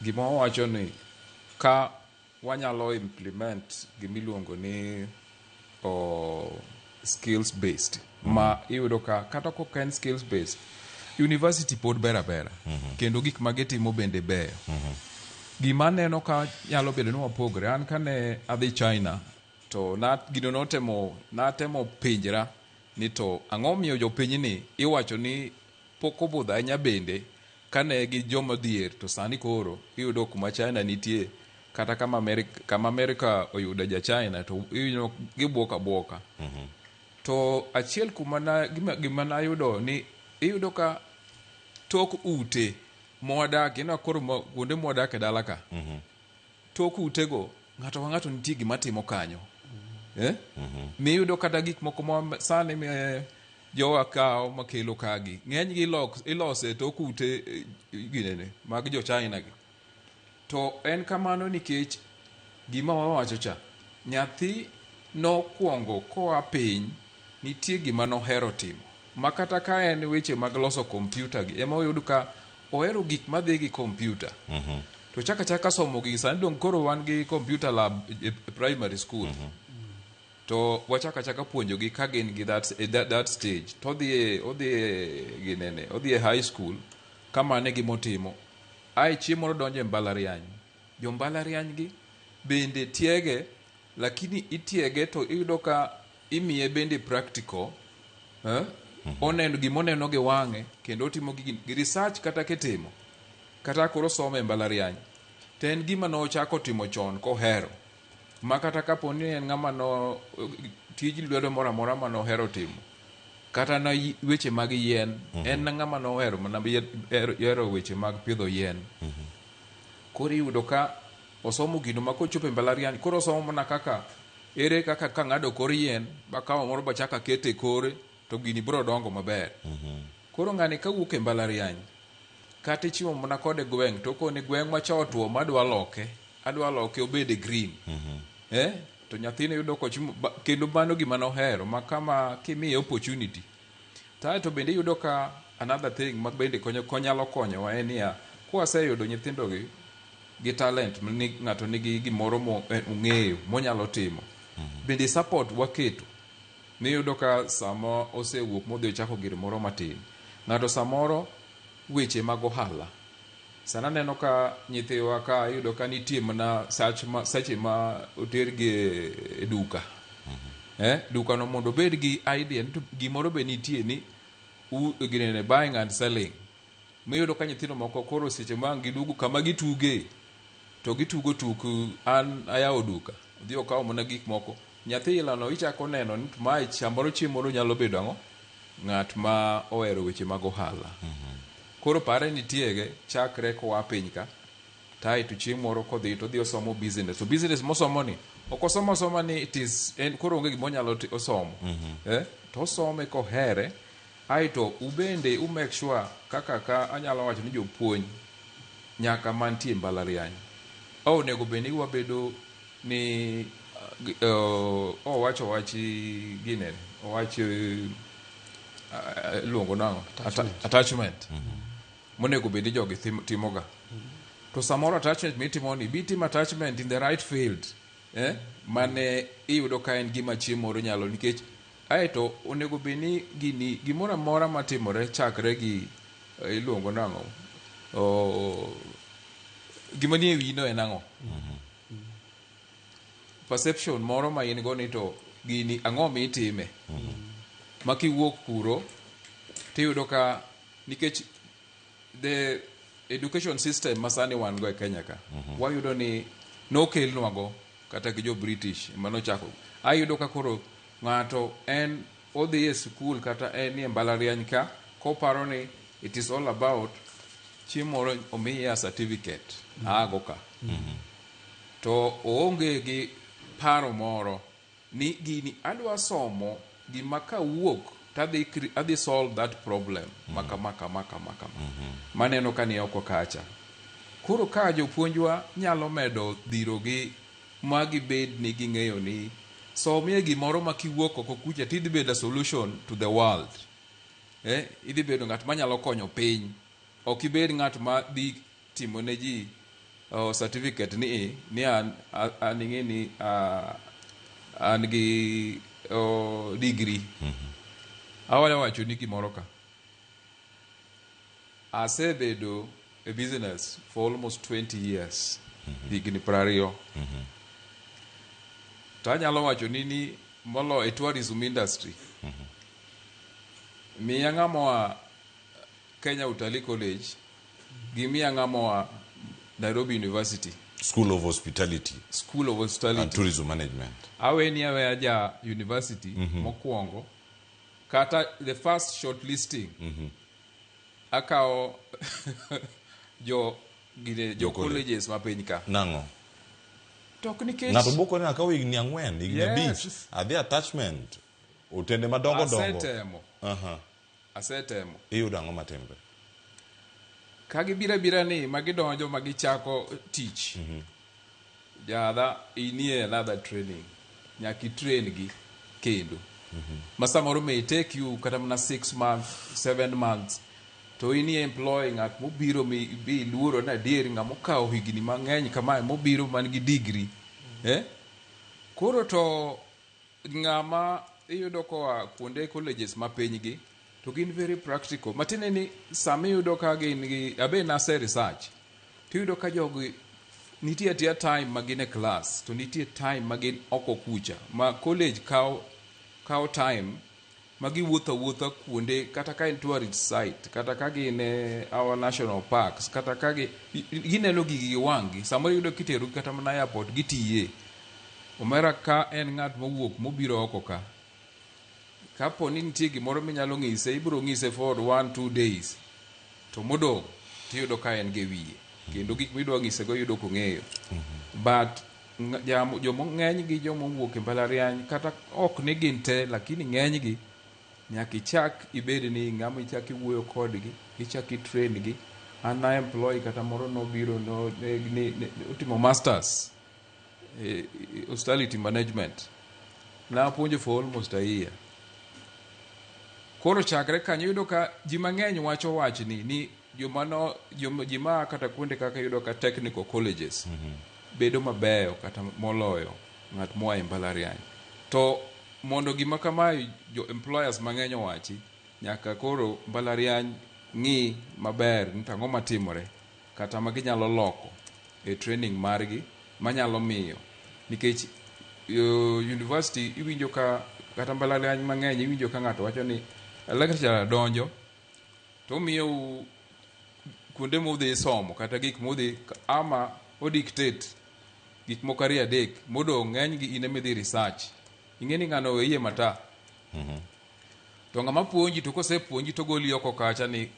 Gima wawacho ni ka wanyalo implement gimiluongo ni skills based, ma iyudo ka kata kok en skills based, university pod ber abera kendo gik ma gitimo bende beyo. Gima aneno ka nyalo bedo ni wapogre, an kane adhi China to na gino notemo natemo penjra ni to ang'o miyo jopinyni iwacho ni pok obudho ahinya bende kane gi joma dhier, to sani koro iyudo kuma China nitie kata kama Amerika, kama Amerika oyudo ja China to iyudo gibuok abuoka. To achiel kuma na, gima nayudo ni iyudo ka tok ute mwadakie, ineno koro kuonde mwadak e dala ka, tok utego ng'ato ka ng'ato nitie gima timo kanyo. Eh? Miyudo kata gik moko ma sani jowa kawo makelo kagi, ng'enygi ilose e tok ute, ginene mag jo China gi. To en kamano nikech gima wawacho cha, nyathi nokwongo koa piny nitie gima nohero timo ma kata ka en weche mag loso kompyuta gi ema oyud ka ohero gik madhi gi kompyuta. To chaka chaka somo gigi sani dong koro wan gi computer lab e primary school. To wachaka chaka puonjogi ka gin gi that stage to odhi e ginene, odhi e high school kamano e gima otimo. Ae chieng' moro donjo e mbalariany. Jo mbalariany gi bende tiege, lakini itiege to iyudo ka imiye bende practical, eh? Oneno gima oneno gi wang'e kendo otimo gi research kata kitimo kata koro somo e mbalariany to en gima nochako timo chon kohero, ma kata kapo ni en ng'ama no tij lwedo moro amora manohero timo, kata na weche mag yien, en ng'ama nohero mana hero weche mag pidho yien. Koro iyudo ka osomo gino ma kochopo e mbalariany koro osomo mana kaka ere kaka kang'ado kor yien bakawo moro bachako akete e kore to gini biro dongo maber. Koro ng'ani kawuok e mbalariany kata ichiwo mana kode gweng' to okoni gweng' macha otuo madwa loke, adwa loke obed green. Eh? To nyathino yudo kochimo kendo mano gima nohero ma kama kimiye opportunity. To bende iyudo ka another thing ma bende konyo konyalo konyowa en niya, kwaseyudo nyithindo gi talent ni ng'ato nigi gimoro ong'eyo monyalo timo. Bende support waketo. Miyudo ka sama osewuok modhi ochako gir moro matin, ng'ato samoro weche mag ohala. Sana aneno ka nyithiwa ka iyudo ka nitie mana seche ma otergi e duka. Duka no mondo obed gi idea ni to gimoro be nitie ni ginene buying and selling. Miyudo ka nyithindo moko koro seche ma ang' giduogo kama gituge to gitugo tuk an ayawo duka. Odhi okawo mana gik moko. Nyathi ilano ichako neno ni mae samoro chieng' moro nyalo bedo ang'o? Ng'at ma ohero weche mag ohala. Koro pare ni tiege chakre koa piny ka tae to chieng' moro kodhi to odhi osomo business. To business mosomo ni ok osomo asoma ni it is en koro onge gima onyalo osomo. To osome kohere aeto ubende u make sure kaka ka anyalo wacho ni jopuonj nyaka mantie mbalariany onego bed ni wabedo ni owacho wach ginene owach iluongo nang'o attachment monego bed ni jogi timoga. To samoro attachment mitimo ni bi tim attachment in the right field, mane iyudo ka en gima chieng' moro nyalo nikech aeto onego bed ni gini gimoro amora matimore chakre gi iluongo nang'o, gima nie wiyi no en ang'o, perception moro ma in go ni to gini ang'o mitime ma kiwuok kuro tiyudo ka nikech the education system ma sani wan go e Kenya ka, wayudo ni nokelnwa go kata gi jo British manochako. Ayudo ka koro ng'ato en odhi e sikul kata en e mbalariany ka koparo ni it is all about chieng' moro omiye a certificate aago ka. To oonge gi paro moro ni gini adwa somo gima kawuok to adhi solve that problem ma kama kama kama kama. Maneno ka ni oko kacha. Koro ka jopuonjwa nyalo medo dhirogi ma gibed ni ging'eyo ni somie gimoro ma kiwuok oko kucha tidhi bedo a solution to the world. Idhi bedo ng'at manyalo konyo piny. Ok ibed ng'at ma dhi timo ne ji Certificate ni i ni an an ing'e ni an gi degree. Awayo wacho ni gimoro ka. Asebedo e business for almost 20 years. Higni 20. To anyalo wacho ni molo e tourism industry. Miya ng'ama oa Kenya Utalii College gi miya ng'ama oa Nairobi University. School of Hospitality School of Hospitality and Tourism Management. Aweni aweya ja university mokwongo kata the first shortlisting akawo jo gine jo colleges ma piny ka. Nang'o? To ok nikech Ng'ato boko ni akawo higni 4, higni 5, adhi attachment, otende madongo dongo. Asetemo. Asetemo. Iyudo ang'o matimre? Ka gibiro abira ni ma gidonjo ma gichako tich. Jadha inie another training. Nyaka i-train gi kendo. Ma samoro may take you kata mana 6 months, 7 months. To inie employ ng'at mobiro mi bi iluoro ni adier ng'ama okawo higni mang'eny kamae mobiro man gi degree. Eh? Koro to ng'ama iyudo koa kuonde colleges ma piny gi to gin very practical. Matiende ni sama iyudo ka gin gi abe nase research to iyudo ka jogi nitie atia time ma gin e class to nitie time ma gin oko kucha ma college kawo time ma giwuotho awuotha kuonde kata ka en tourist site kata ka gin e our national parks kata ka gi gineno gigi gi wang'gi. Samoro iyudo kitero gi kata mana airport gitiye. Omera ka en ng'at mowuok mobiro oko ka, kapo ni nitie gimoro minyalo ng'ise, ibiro ng'ise for 1-2 days to modong' tiyudo ka en gi wiye kendo gik midwa ng'isego iyudo kong'eyo. But jomo ng'eny gi joma owuok e mbalariany kata ok ni gin te lakini ng'eny gi nyaka ichak ibed ni ng'ama ichak iwuoyo kodgi, ichak i-train gi. An na employ kata moro nobiro no, ne, ne, ne, otimo masters hospitality management. Napuonjo for almost a year. Koro chakre kanyo iyudo ka ji mang'eny wacho wachni ni joma no joma ji maa kata kuonde kaka iyudo ka technical colleges bedo mabeyo kata moloyo ng'at moa e mbalariany. To mondo gima kamae jo employers mang'eny owachi, nyaka koro mbalariany ng'i maber ni to ang'o matimore kata ma ginyalo loko e training margi manyalo miyo nikech university iwinjo ka kata mbalariany mang'eny iwinjo ka ng'ato wacho ni lecturer donjo to omiyou kuonde mudhi somo kata gik mudhi ama o dictate gik moko ariyo adek modong' ng'eny gi in ema idhi research. Ing'e ni ng'ano owe iye mata. To ng'ama puonji to kosepuonji to goli oko kacha ni